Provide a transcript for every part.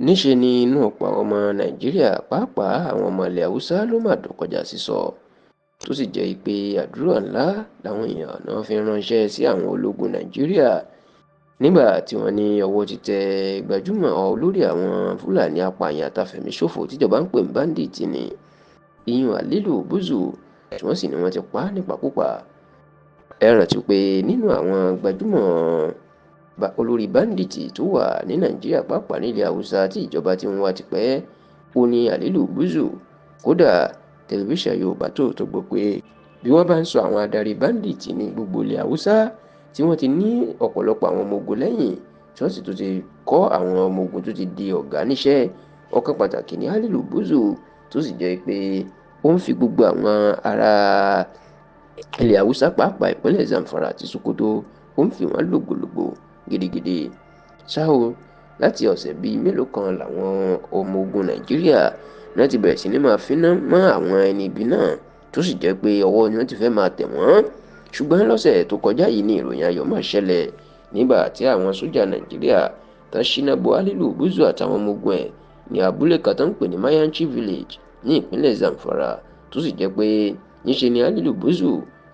Níṣẹ́ ni inú ọ̀pọ̀ àwọn ọmọ Nàìjíríà, pàápàá àwọn ọmọ ilẹ̀ Haúsá, ló mà dùn kọjá sísọ, tó sì jẹ́ pé àdúrà ńlá làwọn èèyàn náà fi ránṣẹ́ sí àwọn ológun Nàìjíríà nígbà tí wọ́n ní ọwọ́ ti tẹ gbajúmọ̀ olórí àwọn Fúlàní apààyàn àtàfẹ̀míṣòfò tíjọba ń pè ní bandit ní ìyún Halilu Búzù, tí wọ́n sì ní wọ́n ti pa á nípakúpa. Ẹ rántí pé nínú àwọn gbajúmọ̀ olórí bandit tó wà ní Nàìjíríà, pàápàá nílẹ̀ Haúsá, tí ìjọba ti ń wá tipẹ́, ó ní Halilu Búzù. Kódà, tẹlifíṣàn Yorùbá Tòótọ́ gbọ́ pé bí wọ́n bá ń sọ àwọn adarí bandit ní gbogbo ilẹ̀ Haúsá tí wọ́n ti ní ọ̀pọ̀lọpọ̀ àwọn ọmọ ogun lẹ́yìn, tí wọ́n sì tún ti kọ́ àwọn ọmọ ogun tó ti di ọ̀gá níṣẹ́, ọ̀kan pàtàkì ní Halilu Búzù, tó sì jẹ́ pé ó ń fi gbogbo àwọn ará ilẹ̀ Haúsá, pàápàá ìpínlẹ̀ Zamfara àti Sokoto, ó ń fi wọ́n lògbòlògbò gidigidi. Ṣá o, láti ọ̀sẹ̀ bíi mélòó kan làwọn ọmọ ogun Nàìjíríà náà ti bẹ̀rẹ̀ sí ní máa fínná mọ́ àwọn ẹni ibi náà, tó sì jẹ́ pé ọwọ́ ni wọ́n ti fẹ́ máa tẹ̀ wọ́n. Ṣùgbọ́n lọ́sẹ̀ tó kọjá yìí ni ìròyìn ayọ̀ máa ṣẹlẹ̀ nígbà tí àwọn sójà Nàìjíríà tán ṣínà bo Halilu Búzù àtàwọn ọmọ ogun ẹ̀ ní abúlé kan tó ń pè ní Mayanchi Village ní ìpínlẹ̀ Zamfara, tó sì jẹ́ pé níṣe ni Halilu Búzù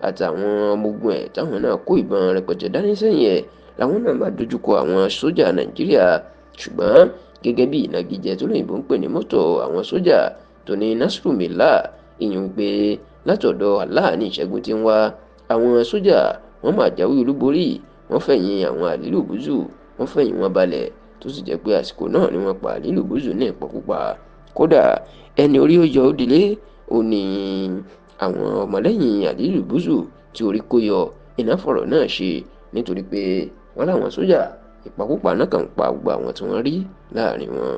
àtàwọn ọmọ ogun ẹ̀ táwọn náà kó ìbọn rẹpẹtẹ dání sẹ́yìn ẹ̀ làwọn náà bá dojúkọ àwọn sójà Nàìjíríà. Ṣùgbọ́n gẹ́gẹ́ bí ìnagijẹ tó lóyìnbó ń pè ní mọ́tò àwọn sójà tó ní Nasru Millah, ìyẹn pé látọ̀dọ̀ Allah ní ìṣẹ́gun tí ń wá, àwọn sójà wọ́n máa jáwé olúborí. Wọ́n fẹ̀yìn àwọn Halilu Búzù, wọ́n fẹ̀yìn wọn balẹ̀, tó sì jẹ́ pé àsìkò náà ni wọ́n pa Halilu Búzù ní ìpakúpa. Kódà, ẹni orí ó yọ ó dilé, ó ní àwọn ọmọlẹ́yìn Halilu Búzù tí orí kó yọ iná fọ̀rọ̀ náà ṣe, nítorí pé wọ́n láwọn sójà ìpakúpa náà kàn pa gbogbo àwọn tí wọ́n rí láàrin wọn.